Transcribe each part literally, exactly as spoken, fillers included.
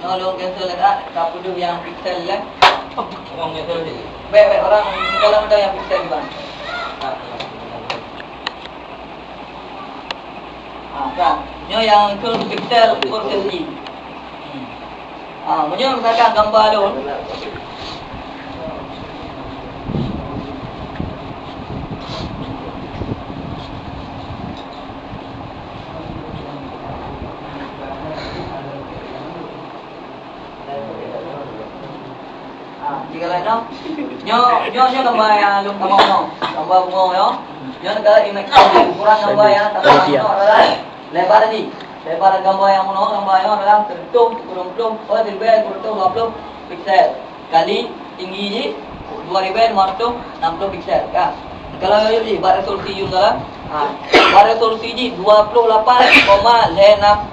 Nyoe lôn cancel lé, ka peudeuh nyang pixel lé. Orang cancel lé. Baik, baik, orang kalau ada yang pixel di bang. Ah, kan. Nyoe nyang keu pixel per senti. Hmm. Ah, meunyoe misalkan gambar lôn. Ha, tiga lain, no? Nyoe, nyoe, nyoe gambar nyang lôn tamong, no? Gambar bungo, nyoe. Nyoe negara image ukuran gambar nyang tamong, no, adalah lebar tadi. Lebar gambar nyang bunoe, gambar nyoe adalah sireutoh kureueng ploh, oh, siribèe kureueng dua ploh piksel. Kali tinggi jih dua ribèe lima ratus enam puluh piksel, kan? Kalau jih bak resolusi yum dalam, ha, bak resolusi jih dua puluh lapan koma lhèe enam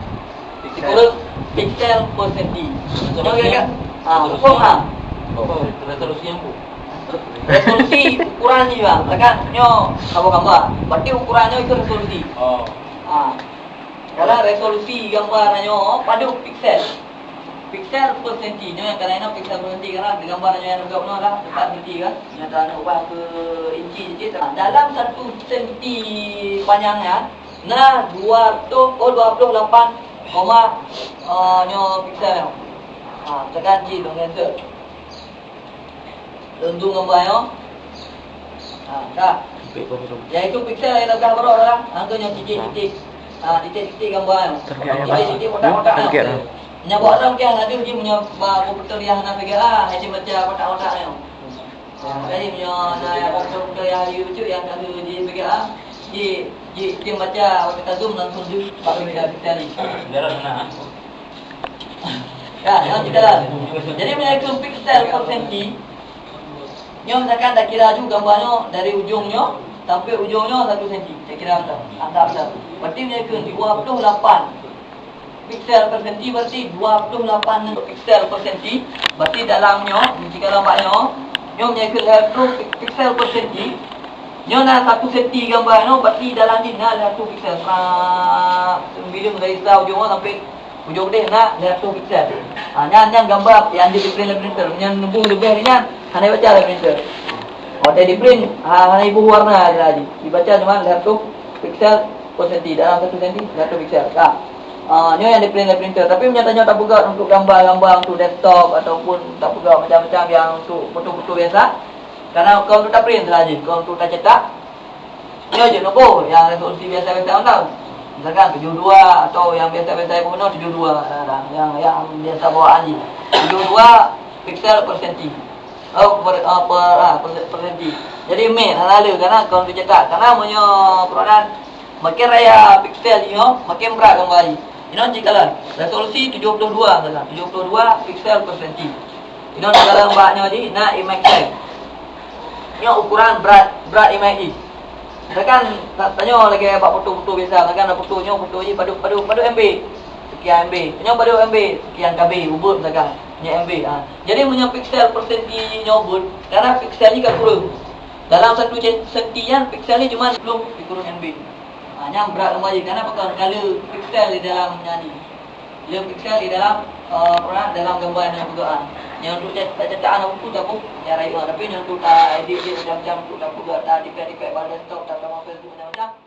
Piksel. Sikureueng piksel per senti. Resolusi. Nyoe kira-kira, ah, huköm, ah. Oh, resolusi nyang bu. Resolusi ukuran jih, bang. Kan nyoe saboh gambar. Berarti ukuran nyoe itu resolusi. Oh. Ah. Kalau resolusi gambar nyoe padum piksel. Piksel per senti. Nyoe nyang kana nyoe piksel per senti, karena gambar nyoe nyang leuka nyoe lah empat senti kan. Nyata nyoe ubah ke inci sikit. Dalam satu senti panjangnya, na dua ratus, oh, dua puluh lapan koma, eh, nyoe piksel nyoe. Ha, tekan cit lôn enter. Lôn zoom gambar nyoe. Ha, dah. Yaitu piksel nyang dah baroe lah. Angka nyoe titik-titik. Ha, titik-titik gambar nyoe. Titik-titik kotak-kotak nyoe. Nyoe buat orang kian laju jih meunyoe ba komputer nyang hana V G A, hana baca kotak-kotak nyoe. Jadi, meunyoe na nyang beutôi-beutôi nyang di YouTube nyang ka lheueh di V G A, ji, ji, tem baca, watèe tazoom langsung jeuet bak media sosial ni. Darah na. Ya, ya, kita. Jadi, meunyoe keu piksel per senti, nyoe misalkan dah kira ju gambar nyoe dari ujong nyoe sampai ujong nyoe satu senti. Saya kira macam, anggap macam. Berarti meunyoe keu dua puluh lapan piksel per senti, berarti dua puluh lapan piksel per senti. Berarti dalam nyoe, jika dalam bak nyoe, nyoe meunyoe keu lhèe ploh piksel per senti, nyoe na satu senti gambar nyoe, berarti dalam jih na lhèe ploh piksel. Pra, sembilan dari sa ujong nyoe sampai ujong deh na lhèe ploh piksel. Ha, nyan, nyan gambar nyang di print lé printer. Nyan neubu leubeh nyan, hana baca lé printer. Oh, di print, ha, hana ibu warna lagi. Dibaca cuma lhèe ploh piksel per senti, dalam satu senti, satu piksel. Ka. Ah, nyoe nyang di print lé printer. Tapi meunyoe tanyoe tapeugah untuk gambar-gambar untuk desktop ataupun tapeugah macam-macam nyang untuk foto-foto biasa, karena kon untuk taprint saja, kon untuk tacetak. Nyoe je nombor nyang resolusi biasa-biasa orang tahu. Misalkan tujuh dua atau yang biasa-biasa yang gubernur tujuh dua kadang-kadang. Yang, yang biasa bawaan je. Tujuh dua piksel per senti. Oh, per, ah, per, ah, per, per senti. Jadi, meh, hana le, karena kon dicetak. Karena meunyoe peuranan makin raya piksel nyoe, makin brat gambar jih. Inoe jih kalon, resolusi tujuh puluh dua saja, tujuh puluh dua piksel per senti. Inoe dalam bak nyoe jih, na image size. Nyoe ukuran brat, brat image jih. Misalkan, ta-, tanyoe lagèe bak foto-foto biasa, misalkan ada foto nyoe, foto jih padum, padum, padum M B. Sekian M B. Nyoe padum M B, sekian K B, ubeut misalkan. Nyoe M B, ha. Jadi, meunyoe piksel per senti nyoe beuet, karena piksel jih ka kureueng. Dalam satu sen-, senti nyan, piksel jih cuma sepuluh dikureueng M B. Ha, nyan brat gambar jih, karena pakon ka le piksel di dalam nyan jih. Le piksel di dalam, eh, apa, dalam gambar nyang peugah. Nyang untuk cet-, cetak aneuk buku tak pun, ya, rayeuk, tapi nyang untuk ta edit-edit macam-macam, untuk ta peugah, ta tipek-tipek bak desktop, ta tamong Facebook macam-macam.